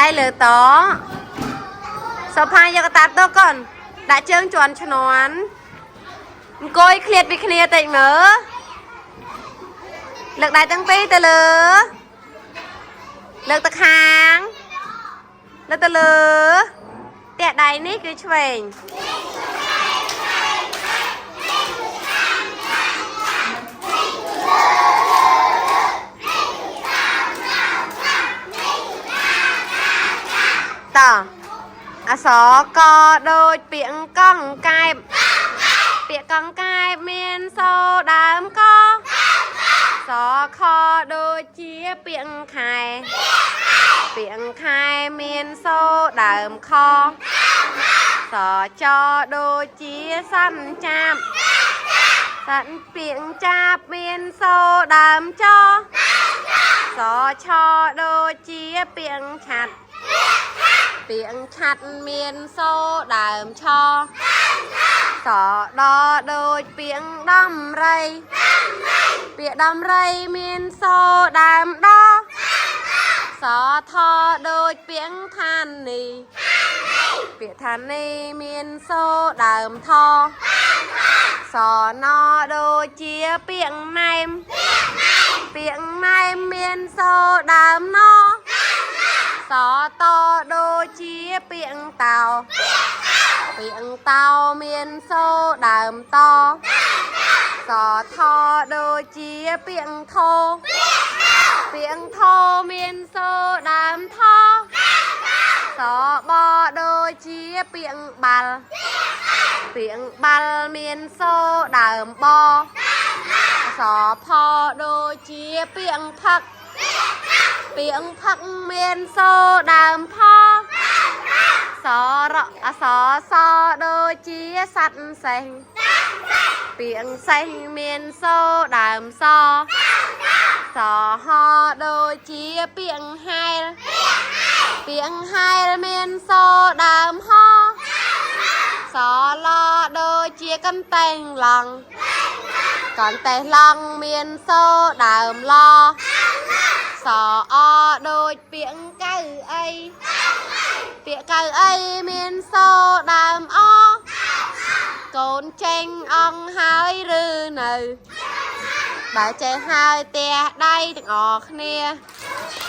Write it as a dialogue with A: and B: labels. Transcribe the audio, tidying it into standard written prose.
A: ដៃលើតសូផាយកកតាបទៅកូនដាក់ជើងជន់ឈ្នន់អង្គុយឃ្លាតពីគ្នាតិចមើលលើកដៃទាំងពីរទៅលើលើកទៅខាងលើកទៅលើផ្ទះដៃនេះគឺឆ្វេង តអសកដូចពាក្យកង់កែបពាក្យកង់កែបមានសូដើមកសខដូចជាពាក្យខែពាក្យខែមានសូដើមខសចដូចជាសំចាបសត្វពាក្យចាបមានសូដើមចសឆដូចជាពាក្យឆាត់ ពាក្យឆាត់មានសូដើមឆសដដូចពាក្យដំរីពាក្យដំរីមានសូដើមដសថដូចពាក្យឋានីពាក្យឋានីមានសូដើមថសណដូចជាពាក្យណែមពាក្យណែមមានសូដើមណ សតដូចជាពាក្យតោពាក្យតោមានសូដើមតសថដូចជាពាក្យថោពាក្យថោមានសូដើមថសបដូចជាពាក្យបាល់ពាក្យបាល់មានសូដើមបសផដូចជាពាក្យផឹក ពាក្យផឹកមានសូដើមផសរអសសដូចជាសត្វសេះពាក្យសេះមានសូដើមសសហដូចជាពាក្យហែលពាក្យហែលមានសូដើមហសលដូចជាកន្តែងឡង់កន្តែងឡង់មានសូដើមល សអដូចពាក្យកៅអីពាក្យកៅអីមានសូដើមអកូនចេញអង្គហើយឬនៅបើចេះហើយផ្ទះដៃទាំងអស់គ្នា។